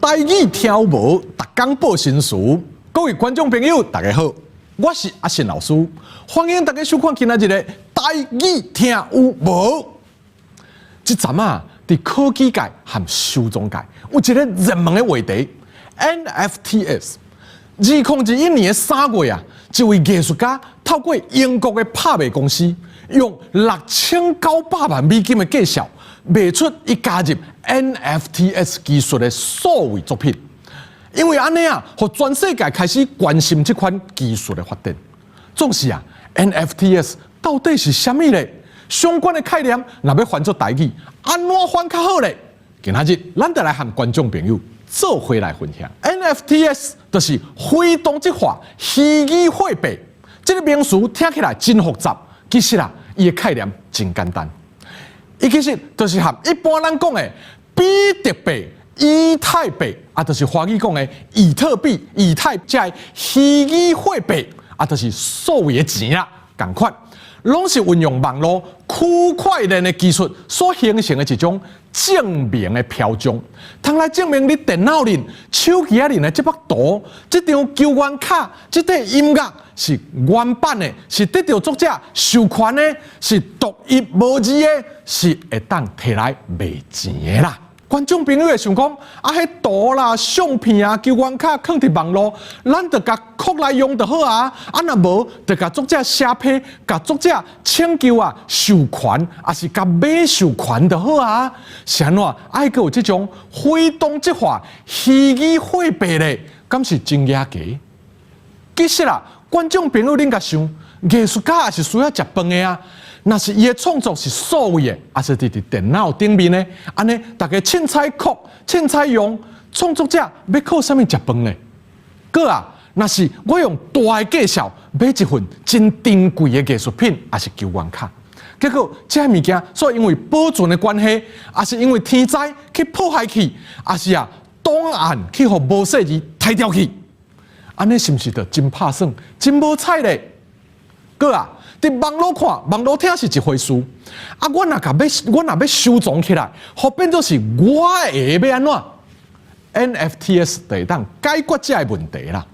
台語聽有無？逐工報新詞。各位觀眾朋友，大家好，我是阿信老師，歡迎大家收看今仔日的台語聽有無？這陣啊，佇科技界和收藏界有一个熱門的話題，NFTs。2021年3月啊，一位藝術家透過英國的拍賣公司，用6900萬美金的價數賣出伊加入 NFTs 技術的數位作品。因為按呢啊，予全世界開始關心這款技術的發展。總是啊，NFTs 到底是啥物咧？相關的概念，若欲翻做台語，按怎翻較好咧？今仔日咱就來和觀眾朋友做伙來分享。NFTs 就是非同質化虛擬貨幣，這個名詞聽起來真複雜，其實啊，伊的概念真簡單。伊其實就是和一般咱講的比特幣、以太幣，啊，就是華語講的以特幣、以太這个虛擬貨幣，啊，就是所謂的錢啦，仝款，攏是運用網路區塊鏈的技術所形成的一種證明的標章，通來證明你電腦裡、手機仔裡的這幅圖、這張球員卡、這塊音樂是原版的，是得到作者授權的，是獨一無二的，是會當提來賣錢的啦。觀眾朋友會想講，啊，彼圖啦、相片啊、球員卡囥佇網路，咱就共拷來用就好啊。啊，若無，就共作者寫批，共作者請求啊授權，抑是共買授權就好啊。是按怎愛閣有這種非同質化虛擬貨幣咧？敢是真額奇？其實啦，觀眾朋友恁共想，藝術家也是需要食飯的啊。若是伊的創作是數位的，抑是佇佇電腦頂面的，按呢逐家凊彩拷、凊彩用，創作者欲靠啥物食飯呢？閣啊，若是我用大的價數買一份真珍貴的藝術品，抑是球員卡，結果這个物件，煞因為保存的關係，抑是因為天災去破壞去，抑是啊檔案去予無細兒刣掉去，按呢是毋是就真拍算、真無彩咧？閣啊，佇網路看、網路聽是一回事，啊，我若欲收藏起來，予變做是我的，欲按怎？NFTs 就會當解決這个問題啦。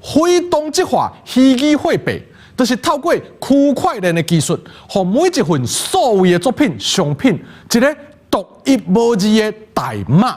非同質化虛擬貨幣，就是透過區塊鏈的技術，予每一份數位的作品、商品，一个獨一無二的代碼。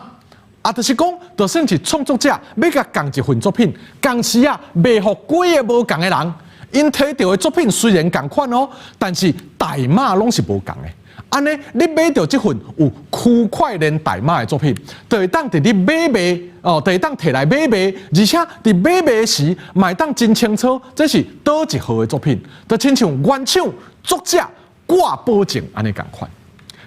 啊，就是講，就算是創作者欲共仝一份作品，仝時啊賣予幾个無仝的人。𪜶提著的作品雖然仝款哦，但是代碼攏是無仝的。按呢，你買著這份有區塊鏈代碼的作品，就會當佇你買賣哦，就會當提來買賣，而且佇買賣時嘛會當真清楚，這是佗一號的作品，就親像原廠作者掛保證按呢仝款。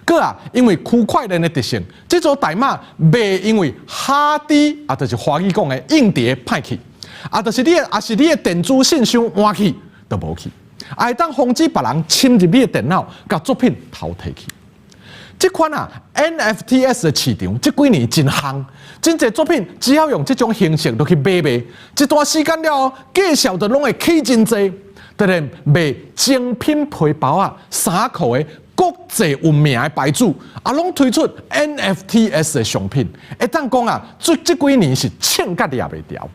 閣啊，因為區塊鏈的特性，這組代碼袂因為哈迪啊，就是華語講的硬碟歹去。啊，就是你的，抑是你的電子信箱換去，就無去，也會當防止別人侵入你的電腦，共作品偷提去。這款啊 NFTs 的市場，這幾年真夯，真濟作品只要用這種形式落去買賣，一段時間了後，價數就攏會起真濟。當然賣精品皮包仔、衫褲的國際有名的牌子，啊，攏推出 NFTs 的商品，會當講啊，這這幾年是衝甲掠袂牢。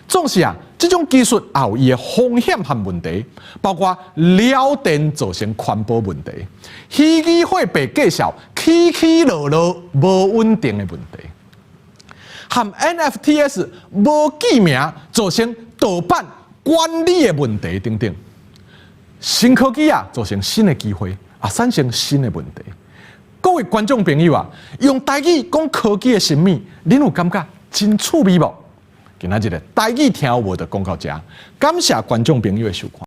總是啊，這種技術也有伊的風險和問題，包括漏電造成環保問題、虛擬貨幣價數起起落落無穩定的問題，和 NFTs 無記名造成盜版管理的問題等等。新科技啊，造成新的機會，也產生新的問題。各位觀眾朋友啊，用台語講科技的神秘，恁有感覺真趣味無？今仔日的台語聽有無就講到這，感謝觀眾朋友的收看。